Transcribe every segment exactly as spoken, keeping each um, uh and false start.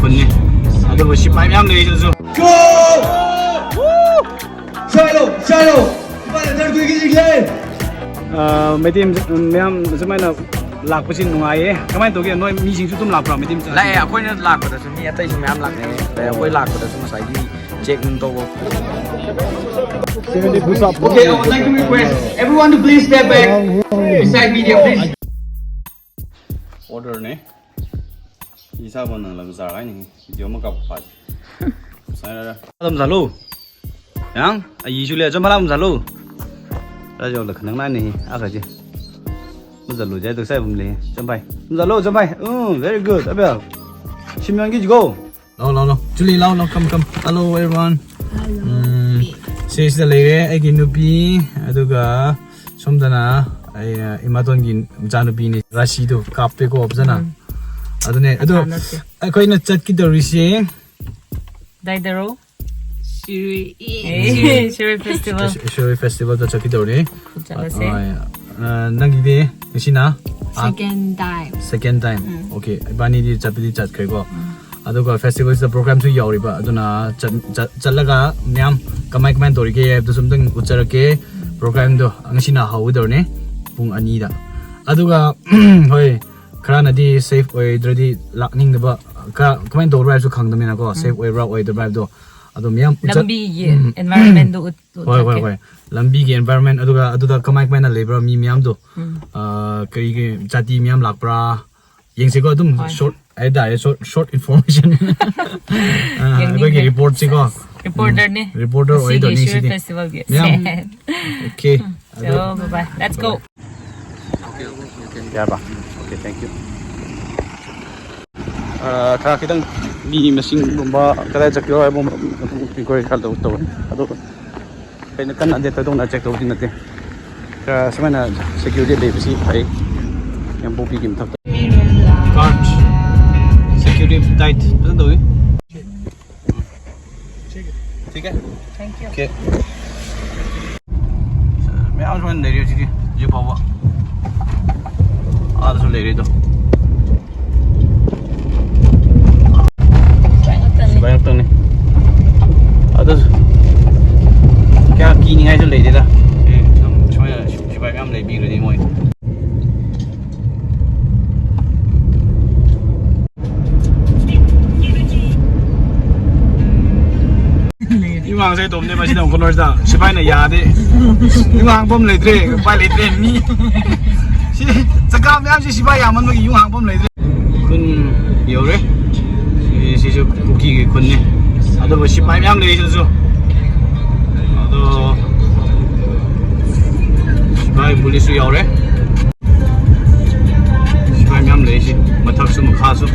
ꯈꯨꯟꯅꯤ꯫ ꯑꯗꯨꯕꯨ ꯁꯤꯐꯥꯏ ꯃꯌꯥꯝ ꯂꯩꯔꯤꯁꯤꯁꯨ꯫ Go! Shiloh! Shiloh! ꯁꯤꯐꯥꯏꯅ ꯗꯔ ꯀꯨꯏꯒꯤ ꯆꯤꯡꯂꯦ꯫ ꯑ, ꯃꯩꯇꯩ ꯃꯌꯥꯝ ꯁꯨꯃꯥꯏꯅ ꯂꯥꯛꯄꯁꯤ ꯅꯨꯡꯉꯥꯏꯌꯦ꯫ ꯀꯃꯥꯏꯅ ꯇꯧꯒꯦ? ꯅꯣꯏ ꯃꯤꯁꯤꯡꯁꯨ ꯑꯗꯨꯝ ꯂꯥꯛꯄ꯭ꯔꯥ ꯃꯩꯇꯩ ꯃꯆꯥꯁꯤꯡ? ꯂꯥꯛꯑꯦ, ꯑꯩꯈꯣꯏꯅ ꯂꯥꯛꯄꯗꯁꯨ ꯃꯤ ꯑꯇꯩꯁꯨ ꯃꯌꯥꯝ ꯂꯥꯛꯅꯩꯌꯦ꯫ ꯑꯗꯩ ꯑꯩꯈꯣꯏ ꯂꯥꯛꯄꯗꯁꯨ ꯉꯁꯥꯏꯒꯤ check ꯅꯨꯡ ꯇꯧꯕ꯫ Okay, I would like to request everyone to please step back beside me there, please. Order ne. Isa bana lam zar ai ni. Video ma kap pa. Sai ra. Lam zalo. Yang, ayi shule jom lam zalo. Ra jo la khanang na ni. Aka je. Mazalo je to sai bum le. Jom bai. Mazalo jom bai. Mm, very good. Abel. Shimyang ki go. Lao, lao, lao. Julie, lao, lao. Come, come. Hello, everyone. Hello. Mm, ꯁꯤꯁꯤꯗ ꯂꯩꯔꯦ, ꯑꯩꯒꯤ ꯅꯨꯄꯤ, ꯑꯗꯨꯒ ꯁꯣꯝꯗꯅ ꯑꯩ, ꯑ, ꯏꯃꯥꯇꯣꯟꯒꯤ ꯃꯆꯥꯅꯨꯄꯤꯅꯦ, ꯔꯥꯁꯤꯗꯣ ꯀꯥꯞꯄꯦꯀꯣ, ꯐꯖꯅ꯫ ꯎꯝ꯫ ꯑꯗꯨꯅꯦ, ꯑꯗꯣ ꯃꯆꯥ ꯅꯠꯇꯦ꯫ ꯑꯩꯈꯣꯏꯅ ꯆꯠꯀꯗꯧꯔꯤꯁꯦ ꯀꯗꯥꯏꯗꯔꯣ? ꯁꯤꯔꯨꯏ꯫ ꯑꯦ, ꯁꯤꯔꯨꯏ ꯐꯦꯁꯇꯤꯚꯦꯜ꯫ ꯁꯤ-, ꯁꯤꯔꯨꯏ ꯐꯦꯁꯇꯤꯚꯦꯜꯗ ꯆꯠꯀꯗꯧꯔꯤ꯫ ꯆꯠꯂꯁꯦ꯫ ꯑ, ꯑ, ꯅꯪꯒꯤꯗꯤ ꯉꯁꯤꯅ? ꯑ, second time꯫ Second time꯫ ꯎꯝ꯫ Okay, ꯏꯕꯥꯅꯤꯗꯤ ꯆꯠꯄꯗꯤ ꯆꯠꯈ꯭ꯔꯦꯀꯣ꯫ ꯎꯝ꯫ ꯑꯗꯨꯒ ꯐꯦꯁꯇꯤꯚꯦꯜꯁꯤꯗ ꯄ꯭ꯔꯣꯒ꯭ꯔꯥꯝꯁꯨ ꯌꯥꯎꯔꯤꯕ, ꯑꯗꯨꯅ ꯆꯠ-, ꯆꯠ-, ꯆꯠꯂꯒ ꯃꯌꯥꯝ ꯀꯃꯥꯏ ꯀꯃꯥꯏꯅ ꯇꯧꯔꯤꯒꯦ ꯍꯥꯏꯕꯗꯨꯁꯨ ꯑꯝꯇꯪ ꯎꯠꯆꯔꯛꯀꯦ꯫ ꯄ꯭ꯔꯣꯒ꯭ꯔꯥꯝꯗꯣ ꯉꯁꯤꯅ ꯍꯧꯒꯗꯧꯔꯤꯅꯤ ꯄꯨꯡ ꯑꯅꯤꯗ꯫ ꯑꯗꯨꯒ, ꯍꯣꯏ, ꯈꯔꯅꯗꯤ safe ꯑꯣꯏꯗ꯭ꯔꯗꯤ ꯂꯥꯛꯅꯤꯡꯗꯕ, ꯈꯔ ꯀꯃꯥꯏꯅ ꯇꯧꯕ꯭ꯔꯥ ꯍꯥꯏꯕꯁꯨ ꯈꯪꯗꯕꯅꯤꯅꯀꯣ, ꯎꯝ꯫ Safe ꯑꯣꯏꯕ꯭ꯔꯥ ꯑꯣꯏꯗꯕ꯭ꯔꯥ ꯍꯥꯏꯕꯗꯣ, ꯑꯗꯣ ꯃꯌꯥꯝ ꯎꯠꯆ-, ꯂꯝꯕꯤꯒꯤ ꯎꯝ꯫ Environment ꯗꯣ ꯎꯠ-, ꯍꯣꯏ, ꯍꯣꯏ, ꯎꯠꯂꯛꯀꯦ꯫ ꯍꯣꯏ꯫ ꯂꯝꯕꯤꯒꯤ environment, ꯑꯗꯨꯒ ꯑꯗꯨꯗ ꯀꯃꯥꯏ ꯀꯃꯥꯏꯅ ꯂꯩꯕ꯭ꯔꯥ ꯃꯤ ꯃꯌꯥꯝꯗꯣ, ꯎꯝ꯫ ꯑ, ꯀꯔꯤ ꯀꯔꯤ ꯖꯥꯇꯤ ꯃꯌꯥꯝ ꯂꯥꯛꯄ꯭ꯔꯥ, ꯌꯦꯡꯁꯤꯀꯣ, ꯑꯗꯨꯝ ꯍꯣꯏ꯫ Short ꯍꯥꯏꯇꯥꯔꯦ, short, short information꯫ ꯑ, ꯌꯦꯡꯅꯤꯡꯉꯦ꯫ ꯑꯩꯈꯣꯏꯒꯤ reportꯁꯤꯀꯣ꯫ Reporterꯅꯤ꯫ ꯎꯝ, reporter ꯑꯣꯏꯗꯣꯏꯅꯤ ꯉꯁꯤꯗꯤ ꯁꯤꯗꯤ꯫ Festivalꯒꯤ꯫ ꯃꯌꯥꯝ꯫ ꯁꯦ꯫ Okay꯫ ꯎꯝ꯫ ꯑꯗꯨ ꯆꯂꯣ, bye bye꯫ Let's go꯫ Okay, okay, okay, okay꯫ ꯌꯥꯔꯕ? Okay, thank you꯫ ꯑ, ꯈꯔ ꯈꯤꯇꯪ ꯃꯤ ꯃꯁꯤꯡꯒꯨꯝꯕ ꯀꯗꯥꯏ ꯆꯠꯀꯦꯔꯣ ꯍꯥꯏꯕ ꯑꯗꯨꯝ inquiry ꯈꯔ ꯇꯧ-, ꯇꯧꯋꯦ꯫ ꯑꯗꯣ ꯑꯩꯅ ꯀꯟꯅ ꯑꯗꯦ ꯇꯧꯗꯧꯅ check ꯇꯧꯕꯗꯤ ꯅꯠꯇꯦ꯫ ꯈꯔ ꯁꯨꯃꯥꯏꯅ security ꯂꯩꯕꯁꯤ ꯐꯩ꯫ ꯌꯥꯝꯄꯣꯛꯄꯤꯒꯤ ꯃꯊꯛꯇ꯫ Guard, security tight ꯐꯖꯅ ꯇꯧꯏ꯫ ठीक है? Thank you. Okay꯫ ꯃꯌꯥꯝ ꯁꯨꯃꯥꯏꯅ ꯂꯩꯔꯤ ꯍꯧꯖꯤꯛꯇꯤ, ꯍꯧꯖꯤꯛ ꯐꯥꯎꯕ꯫ ꯑꯥꯗꯁꯨ ꯂꯩꯔꯤꯗꯣ꯫ ꯁꯤꯐꯥꯏ ꯉꯥꯛꯇꯅꯤ꯫ ꯁꯤꯐꯥꯏ ꯉꯥꯛꯇꯅꯤ꯫ ꯑꯗꯨ ꯀꯌꯥ ꯀꯤꯅꯤꯡꯉꯥꯏꯁꯨ ꯂꯩꯇꯦꯗ꯫ ꯑꯦ, ꯑꯗꯨꯝ ꯁꯨꯃꯥꯏꯅ ꯁꯤꯐꯥꯏ ꯃꯌꯥꯝ ꯂꯩꯕꯤꯔꯗꯤ ꯃꯣꯏ꯫ ꯌꯨꯝ ꯍꯥꯡꯁꯦ ꯇꯧꯕꯅꯦ ꯃꯁꯤꯗ ꯑꯃꯨꯛ ꯀꯣꯅꯔꯁꯤꯗ ꯁꯤꯐꯥꯏꯅ ꯌꯥꯗꯦ꯫ ꯌꯨꯝ ꯍꯥꯡꯐꯝ ꯂꯩꯇ꯭ꯔꯦ, ꯎꯄꯥꯏ ꯂꯩꯇ꯭ꯔꯦ꯫ ꯃꯤ ꯁꯤ ꯖꯒꯥ ꯃꯌꯥꯝꯁꯤ ꯁꯤꯐꯥꯏ ꯌꯥꯝꯃꯟꯕꯒꯤ ꯌꯨꯝ ꯍꯥꯡꯐꯝ ꯂꯩꯇ꯭ꯔꯦ꯫ ꯈꯨꯟ ꯌꯧꯔꯦ꯫ ꯁꯤ-, ꯁꯤꯁꯨ ꯀꯨꯀꯤꯒꯤ ꯈꯨꯟꯅꯤ꯫ ꯑꯗꯨꯕꯨ ꯁꯤꯐꯥꯏ ꯃꯌꯥꯝ ꯂꯩ ꯁꯤꯗꯁꯨ꯫ ꯑꯗꯣ ꯁꯤꯐꯥꯏ ꯄꯨꯂꯤꯁꯁꯨ ꯌꯥꯎꯔꯦ꯫ ꯁꯤꯐꯥꯏ ꯃꯌꯥꯝ ꯂꯩ ꯁꯤ ꯃꯊꯛꯁꯨ ꯃꯈꯥꯁꯨ꯫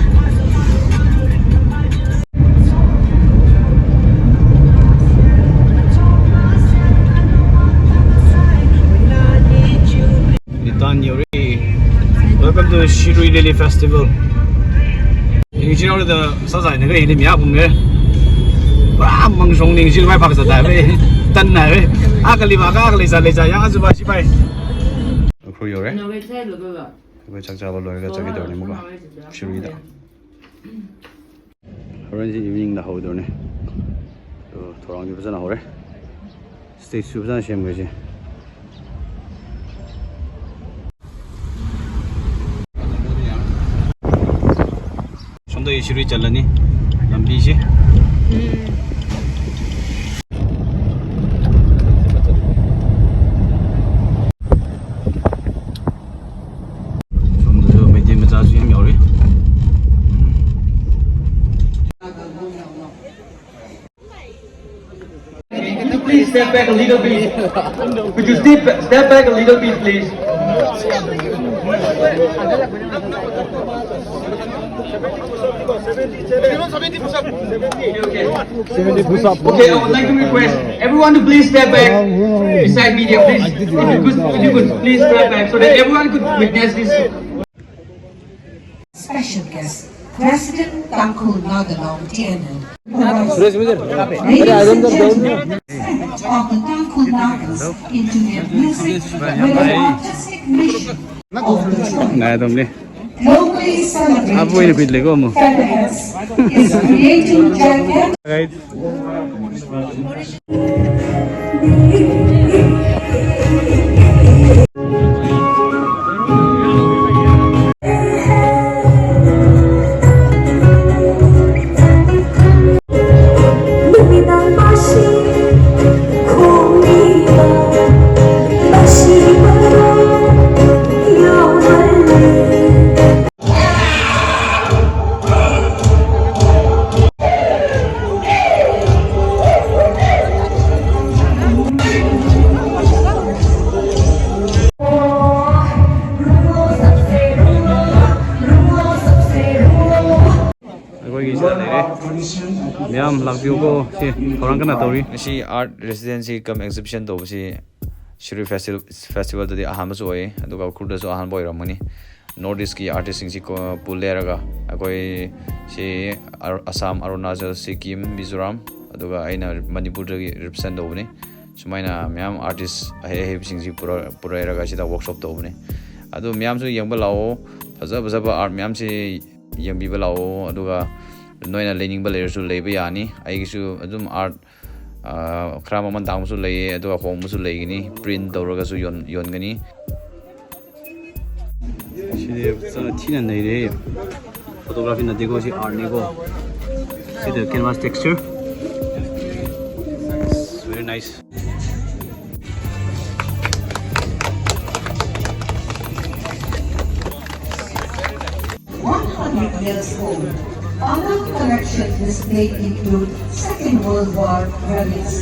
ꯅꯤꯇꯥꯟ ꯌꯧꯔꯦ꯫ Welcome to Shirui Lily Festival꯫ ꯌꯦꯡꯁꯤꯟꯅꯧꯗ ꯁꯥꯁꯥꯏꯅ ꯀꯩ ꯏꯂꯤ ꯃꯌꯥ ꯄꯨꯝꯃꯦ꯫ ꯄꯨꯔꯥ ꯃꯪꯁꯣꯡ ꯅꯤꯡꯁꯤꯡ ꯃꯥꯏ ꯄꯥꯛ ꯆꯠ ꯇꯥꯏ꯫ ꯇꯟꯅ ꯍꯥꯏꯔꯦ꯫ ꯑꯥ ꯀꯂꯤ ꯃꯥ ꯀꯥ ꯀꯂꯤ ꯆꯥ ꯂꯩ ꯆꯥ ꯌꯥ ꯑꯖꯨ ꯕꯥ ꯁꯤꯐꯥꯏ꯫ ꯎꯈ꯭ꯔꯨꯜ ꯌꯧꯔꯦ꯫ ꯑꯩꯈꯣꯏ ꯆꯥꯛ ꯆꯥꯕ ꯂꯣꯏꯔꯒ ꯆꯠꯀꯦ ꯇꯧꯔꯤꯅꯦ ꯑꯃꯨꯛꯀ ꯁꯤꯔꯨꯏꯗ꯫ ꯍꯣꯔꯦꯟꯁꯤ evening ꯗ ꯍꯧꯗꯧꯔꯤꯅꯦ꯫ ꯑꯗꯣ ꯊꯧꯔꯥꯡꯗꯤ ꯐꯖꯅ ꯍꯧꯔꯦ꯫ Stage ꯁꯨ ꯐꯖꯅ ꯁꯦꯝꯈ꯭ꯔꯦ ꯁꯤ꯫ ꯁꯣꯝꯗꯒꯤ ꯁꯤꯔꯨꯏ ꯆꯠꯂꯅꯤ ꯂꯝꯕꯤꯁꯤ꯫ ꯎꯝ꯫ ꯁꯣꯝꯗꯁꯨ ꯃꯩꯇꯩ ꯃꯆꯥꯁꯨ ꯌꯥꯝ ꯌꯥꯎꯔꯤ꯫ ꯎꯝ꯫ Could you please step back a little bit? Could you step, step back a little bit, please? Seventy push-up. Okay, I would like to request everyone to please step back beside me there, please. If you could, if you could please step back so that everyone could witness this. Special guest, President Tangkhul Naga Long T N L. Ladies and gentlemen, of the Tangkhul Nagas into their music with an artistic mission of the Nai dom ni. Global Abu ini kuit lego mo. Is creating jacket. Right. ꯑꯩꯈꯣꯏꯒꯤ ꯁꯤꯗ ꯂꯩꯔꯦ꯫ ꯃꯌꯥꯝ ꯂꯥꯛꯄꯤꯌꯨꯀꯣ꯫ ꯁꯤ ꯊꯧꯔꯥꯡ ꯀꯟꯅ ꯇꯧꯔꯤ꯫ ꯉꯁꯤ art residency cum exhibition ꯇꯧꯕꯁꯤ ꯁꯤꯔꯨꯏ festival, festivalꯗꯗꯤ ꯑꯍꯥꯟꯕꯁꯨ ꯑꯣꯏꯌꯦ, ꯑꯗꯨꯒ ꯎꯈ꯭ꯔꯨꯜꯗꯁꯨ ꯑꯍꯥꯟꯕ ꯑꯣꯏꯔꯝꯒꯅꯤ꯫ North Eastꯀꯤ artistꯁꯤꯡꯁꯤ ꯀꯣ-, ꯄꯨꯜꯂꯦꯔꯒ ꯑꯩꯈꯣꯏ ꯁꯤ ꯑꯔ-, ꯑꯁꯥꯝ, ꯑꯔꯨꯅꯥꯆꯜ, ꯁꯤꯛꯀꯤꯝ, ꯃꯤꯖꯣꯔꯥꯝ, ꯑꯗꯨꯒ ꯑꯩꯅ ꯃꯅꯤꯄꯨꯔꯗꯒꯤ represent ꯇꯧꯕꯅꯤ꯫ ꯁꯨꯃꯥꯏꯅ ꯃꯌꯥꯝ artist ꯑꯍꯩ ꯑꯍꯩꯕꯁꯤꯡꯁꯤ ꯄꯨꯔ-, ꯄꯨꯔꯛꯑꯦꯔꯒ ꯁꯤꯗ workshop ꯇꯧꯕꯅꯤ꯫ ꯑꯗꯨ ꯃꯌꯥꯝꯁꯨ ꯌꯦꯡꯕ ꯂꯥꯛꯑꯣ, ꯐꯖ ꯐꯖꯕ art ꯃꯌꯥꯝꯁꯤ ꯌꯦꯡꯕꯤꯕ ꯂꯥꯛꯑꯣ, ꯑꯗꯨꯒ ꯅꯣꯏꯅ ꯂꯩꯅꯤꯡꯕ ꯂꯩꯔꯁꯨ ꯂꯩꯕ ꯌꯥꯅꯤ꯫ ꯑꯩꯒꯤꯁꯨ ꯑꯗꯨꯝ art, ꯑꯥ, ꯈꯔ ꯃꯃꯜ ꯇꯥꯡꯕꯁꯨ ꯂꯩꯌꯦ, ꯑꯗꯨꯒ ꯍꯣꯡꯕꯁꯨ ꯂꯩꯒꯅꯤ, print ꯇꯧꯔꯒꯁꯨ ꯌꯣꯟ-, ꯌꯣꯟꯒꯅꯤ꯫ ꯁꯤꯗꯤ ꯐꯖꯅ ꯊꯤꯅ ꯅꯩꯔꯦ꯫ Photography ꯅꯠꯇꯦꯀꯣ, ꯁꯤ artꯅꯦꯀꯣ꯫ See the canvas texture. It's very nice. One hundred years old, Anand collection display include Second World War relics.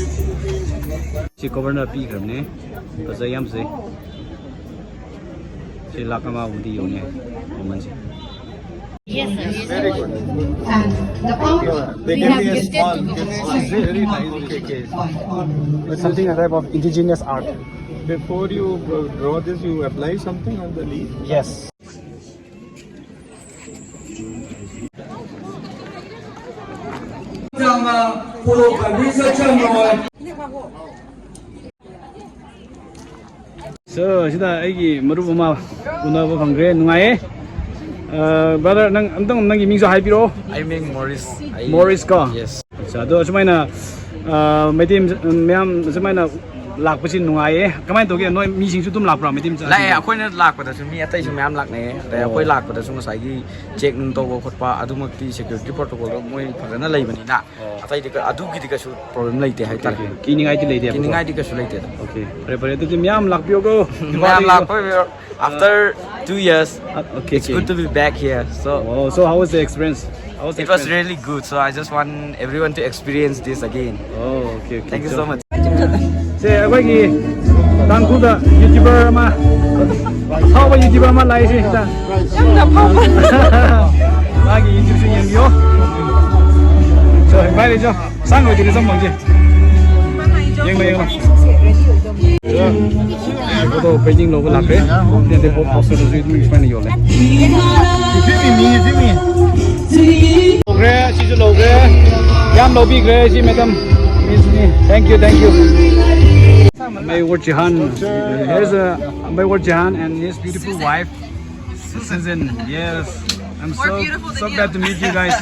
ꯁꯤ governor ꯄꯤꯈ꯭ꯔꯕꯅꯦ꯫ ꯐꯖꯩ, ꯌꯥꯝ ꯐꯖꯩ꯫ ꯁꯤ ꯂꯥꯛ ꯑꯃꯒꯨꯝꯕꯗꯤ ꯌꯧꯅꯤ ꯃꯃꯜꯁꯦ꯫ Yes, sir. Yes, sir. And the power they we gave have me a gifted small to the gift. It's very nice. It's something a type of indigenous art. Before you draw this, you apply something on the leaf? Yes. So, ꯁꯤꯗ ꯑꯩꯒꯤ ꯃꯔꯨꯞ ꯑꯃ ꯎꯅꯕ ꯐꯪꯈ꯭ꯔꯦ, ꯅꯨꯡꯉꯥꯏꯌꯦ꯫ ꯑ, brother, ꯅꯪ ꯑꯝꯇꯪ ꯅꯪꯒꯤ ꯃꯤꯡꯁꯨ ꯍꯥꯏꯕꯤꯔꯛꯑꯣ꯫ ꯑꯩ ꯃꯤꯡ ꯃꯣꯔꯤꯁ꯫ ꯑꯩ ꯃꯣꯔꯤꯁ ꯀꯣ? Yes. ꯑꯠꯆꯥ, ꯑꯗꯣ ꯁꯨꯃꯥꯏꯅ, ꯑ, ꯃꯩꯇꯩ ꯃꯌꯥꯝ ꯁꯨꯃꯥꯏꯅ ꯂꯥꯛꯄꯁꯤ ꯅꯨꯡꯉꯥꯏꯌꯦ꯫ ꯀꯃꯥꯏꯅ ꯇꯧꯒꯦ? ꯅꯣꯏ ꯃꯤꯁꯤꯡꯁꯨ ꯑꯗꯨꯝ ꯂꯥꯛꯄ꯭ꯔꯥ, ꯃꯩꯇꯩ ꯃꯆꯥꯁꯤꯡ? ꯂꯥꯛꯑꯦ, ꯑꯩꯈꯣꯏꯅ ꯂꯥꯛꯄꯗꯁꯨ ꯃꯤ ꯑꯇꯩꯁꯨ ꯃꯌꯥꯝ ꯂꯥꯛꯅꯩꯌꯦ꯫ ꯑꯗꯩ ꯑꯣ꯫ ꯑꯩꯈꯣꯏ ꯂꯥꯛꯄꯗꯁꯨ ꯉꯁꯥꯏꯒꯤ check ꯅꯨꯡ ꯇꯧꯕ ꯈꯣꯠꯄ ꯑꯗꯨꯃꯛꯇꯤ security protocolꯗꯣ ꯃꯣꯏ ꯐꯖꯅ ꯂꯩꯕꯅꯤꯅ꯫ ꯑꯣ꯫ ꯑꯇꯩꯗꯤ ꯀ-, ꯑꯗꯨꯒꯤꯗꯤ ꯀꯩꯁꯨ problem ꯂꯩꯇꯦ ꯍꯥꯏꯇꯥꯔꯦ꯫ Okay, okay. ꯀꯤꯅꯤꯡꯉꯥꯏꯗꯤ ꯂꯩꯇꯦꯕꯀꯣ? ꯀꯤꯅꯤꯡꯉꯥꯏꯗꯤ ꯀꯩꯁꯨ ꯂꯩꯇꯦꯗ꯫ Okay, ꯐꯔꯦ, ꯐꯔꯦ꯫ ꯑꯗꯨꯗꯤ ꯃꯌꯥꯝ ꯂꯥꯛꯄꯤꯌꯣꯀꯣ꯫ ꯃꯌꯥꯝ ꯂꯥꯛꯄꯤꯌꯣ꯫ After two years, uh, okay, it's okay. Good to be back here. So, oh, so how was the experience? How was the experience? It was really good. So I just want everyone to experience this again. Oh, okay, okay. Thank you so much. ꯁꯦ, ꯑꯩꯈꯣꯏꯒꯤ ꯇꯥꯡꯈꯨꯜꯗ YouTuber ꯑꯃ, ꯑꯐꯥꯎꯕ YouTuber ꯑꯃ ꯂꯥꯛꯏꯁꯦ ꯁꯤꯗ꯫ ꯌꯥꯝꯅ ꯐꯥꯎꯕ꯫ ꯃꯥꯒꯤ YouTubeꯁꯨ ꯌꯦꯡꯕꯤꯌꯣ꯫ ꯁꯣ, ꯚꯥꯏ ꯂꯩꯖꯣ꯫ ꯁꯥꯡ ꯑꯣꯏꯗꯣꯏꯅꯦ ꯁꯝꯐꯝꯁꯦ꯫ ꯌꯦꯡꯂꯣ, ꯌꯦꯡꯂꯣ꯫ ꯁꯣ, ꯐꯣꯇꯣ painting ꯂꯧꯕ ꯂꯥꯛꯈ꯭ꯔꯦ꯫ ꯁꯤꯗꯤ ꯄꯣꯠ posterꯗꯁꯨ ꯑꯗꯨꯝ ꯁꯨꯃꯥꯏꯅ ꯌꯣꯜꯂꯦ꯫ ꯂꯧꯈ꯭ꯔꯦ, ꯁꯤꯁꯨ ꯂꯧꯈ꯭ꯔꯦ꯫ ꯌꯥꯝ ꯂꯧꯕꯤꯈ꯭ꯔꯦ ꯁꯤ madam꯫ Miss ꯅꯤ꯫ Thank you, thank you. Mayor Jehan. Here's, uh, Mayor Jehan and his beautiful wife, Susan. Yes. I'm so, so glad to meet you guys.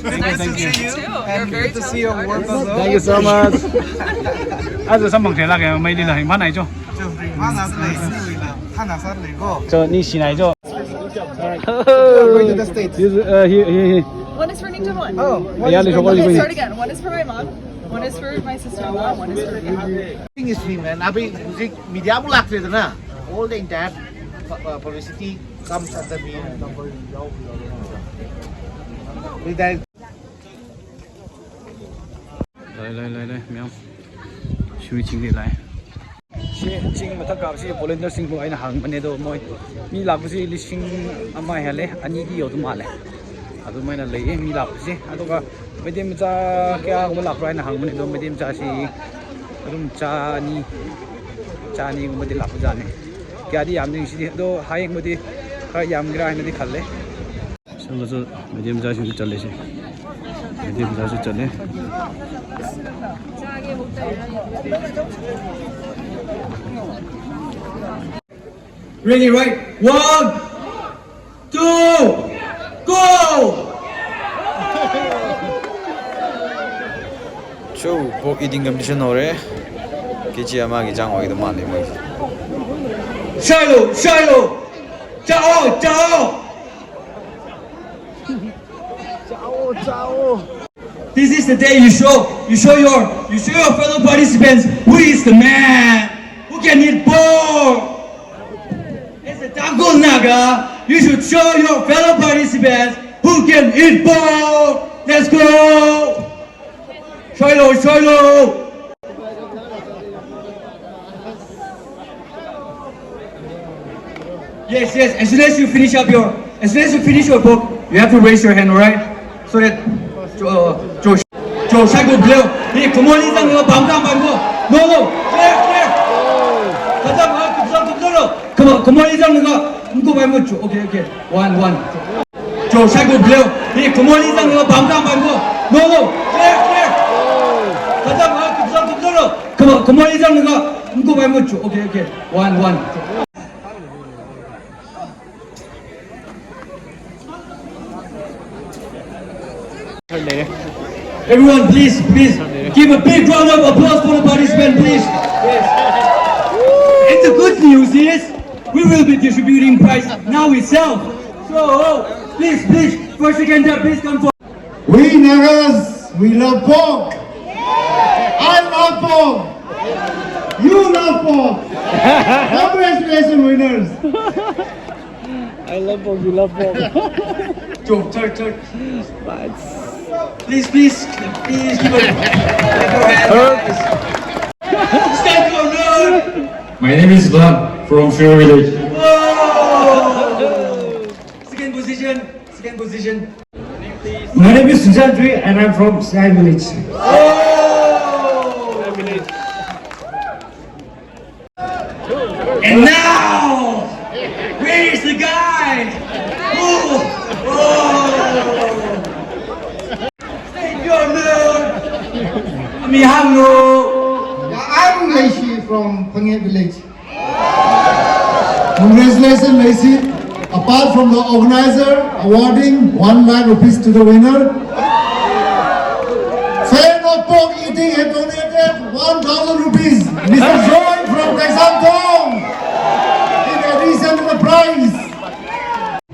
Thank you, thank you. Nice to meet you too. You're very talented artist. Thank you so much. Aja samphang thei lāka, mai li la, hing mā nai jo. Jo, hing mā nai jo. Chao, ningshi nai jo. Going to the States. He's, uh, he, he, he. One is for Ningtun one. Oh, one is for Ningtun. Okay, start again. One is for my mom. One is for my sister-in-law. One is for me. Thing is me, man. Abhi, music media mu lak na. All the entire, uh, publicity comes under me. With that. ꯂꯥꯛꯑꯦ, ꯂꯥꯛꯑꯦ, ꯂꯥꯛꯑꯦ, ꯂꯥꯛꯑꯦ, ꯃꯌꯥꯝ꯫ ꯁꯤꯔꯨꯏ ꯆꯤꯡꯗꯒꯤ ꯂꯥꯛꯑꯦ꯫ ꯁꯤ ꯆꯤꯡ ꯃꯊꯛ ꯀꯥꯕꯁꯤ volunteerꯁꯤꯡꯕꯨ ꯑꯩꯅ ꯍꯪꯕꯅꯦ ꯑꯗꯣ, ꯃꯣꯏ ꯃꯤ ꯂꯥꯛꯄꯁꯤ ꯂꯤꯁꯤꯡ ꯑꯃ ꯍꯦꯜꯂꯦ, ꯑꯅꯤꯗꯤ ꯌꯧꯗꯧ ꯃꯥꯜꯂꯦ꯫ ꯑꯗꯨꯃꯥꯏꯅ ꯂꯩꯌꯦ ꯃꯤ ꯂꯥꯛꯄꯁꯦ꯫ ꯑꯗꯨꯒ ꯃꯩꯇꯩ ꯃꯆꯥ ꯀꯌꯥꯒꯨꯝꯕ ꯂꯥꯛꯄ꯭ꯔꯥ ꯍꯥꯏꯅ ꯍꯪꯕꯅꯦ ꯑꯗꯣ, ꯃꯩꯇꯩ ꯃꯆꯥꯁꯤ ꯑꯗꯨꯝ ꯆꯥ ꯑꯅꯤ, ꯆꯥ ꯑꯅꯤꯒꯨꯝꯕꯗꯤ ꯂꯥꯛꯄꯖꯥꯠꯅꯤ꯫ ꯀꯌꯥꯗꯤ ꯌꯥꯝꯗꯦ ꯉꯁꯤꯗꯤ, ꯑꯗꯣ ꯍꯌꯦꯡꯕꯨꯗꯤ ꯈꯔ ꯌꯥꯝꯒꯦꯔꯥ ꯍꯥꯏꯅꯗꯤ ꯈꯜꯂꯦ꯫ ꯁꯣꯝꯗꯁꯨ ꯃꯩꯇꯩ ꯃꯆꯥꯁꯤꯡꯁꯨ ꯆꯠꯂꯦ ꯁꯤ꯫ ꯃꯩꯇꯩ ꯃꯆꯥꯁꯨ ꯆꯠꯂꯦ꯫ Ready, right? One, Two, go! Cho, pork eating competition haora. Kg ama ki chang oi da male mai. Shiloh, Shiloh! Chao, chao! Chao, chao! This is the day you show, you show your, you show your fellow participants who is the man, who can eat pork. As a Tangkhul Naga, you should show your fellow participants who can eat pork. Let's go! Shiloh, Shiloh! Yes, yes. As soon as you finish up your, as soon as you finish your pork, you have to raise your hand, alright? So that, uh, cho, cho, shai ko bleo. Ye, come on, izang nga pam kam pam ko. No, no. Clear, clear. Kata ma, kupsang, kupsang lo. Come on, come on, izang nga. Mko pam ko cho. Okay, okay. One, one. Cho, shai ko bleo. Ye, come on, izang nga pam kam pam ko. No, no. Clear, clear. Kata ma, kupsang, kupsang lo. Come on, come on, izang nga. Mko pam ko cho. Okay, okay. One, one. Everyone, please, please give a big round of applause for the participant, please. Yes. And the good news is, we will be distributing prize now itself. So, please, please, first, second, third, please come forward. We Nagas, we love pork. I love pork. You love pork. Congratulations, winners. I love pork, you love pork. Cho, cho, cho. Please, please, please give a, clap your hands, guys. Stand your turn. My name is Van from Shirui village. Whoa! Second position, second position. My name is Sujan Tui and I'm from Sai village. Oh! And now, where is the guy? Oh! Oh! State your name. Mihangno. I'm Leishi from Phangeh village. Congratulations, Leishi. Apart from the organizer awarding one lakh rupees to the winner, fan of pork eating have donated one thousand rupees. Mister Joy from Kaisangthong, in addition to the prize.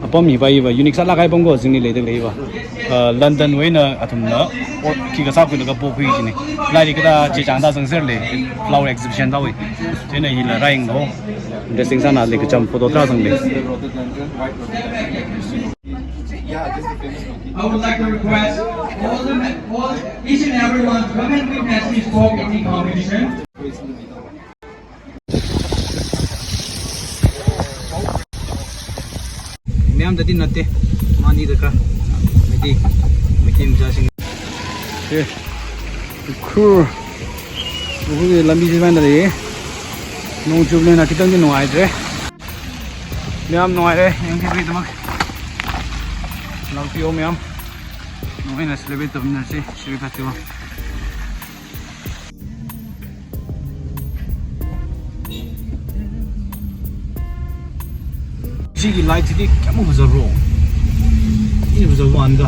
Apam hiva, hiva unique sālāk kahai apam ko, zingli leida leiva. Uh, London wui eina athumna, o, khi kasā khuilaga pork khui jina. Lairi kathā chechang thā zangser lei, flower exhibition thāwui. Chieina hila rāyanglu. Interesting sāna lei, kacham photo thā zang lei. I would like to request all the, all, each and everyone to come and witness this pork eating competition. ꯃꯌꯥꯝꯗꯗꯤ ꯅꯠꯇꯦ, ꯃꯥꯅꯤꯗ ꯈꯔ꯫ ꯃꯩꯇꯩ, ꯃꯩꯇꯩ ꯃꯆꯥꯁꯤꯡ꯫ ꯁꯦ, ꯎꯈ꯭ꯔꯨꯜ, ꯎꯈ꯭ꯔꯨꯜꯒꯤ ꯂꯝꯕꯤꯁꯦ ꯁꯨꯃꯥꯏꯅ ꯂꯩꯌꯦ꯫ ꯅꯣꯡ ꯆꯨꯕꯅꯤꯅ ꯈꯤꯇꯪꯗꯤ ꯅꯨꯡꯉꯥꯏꯇ꯭ꯔꯦ꯫ ꯃꯌꯥꯝ ꯅꯨꯡꯉꯥꯏꯔꯦ, ꯌꯦꯡꯕꯤꯕꯒꯤꯗꯃꯛ꯫ ꯂꯥꯛꯄꯤꯌꯣ ꯃꯌꯥꯝ꯫ ꯅꯨꯡꯉꯥꯏꯅ celebrate ꯇꯧꯃꯤꯟꯅꯁꯤ, Shirui Festival꯫ ꯁꯤꯒꯤ light ꯁꯤꯗꯤ ꯀꯌꯥꯃꯨꯛ ꯐꯖꯕ꯭ꯔꯣ? ꯏꯅ ꯐꯖꯕ ꯋꯥꯅꯤꯗ꯫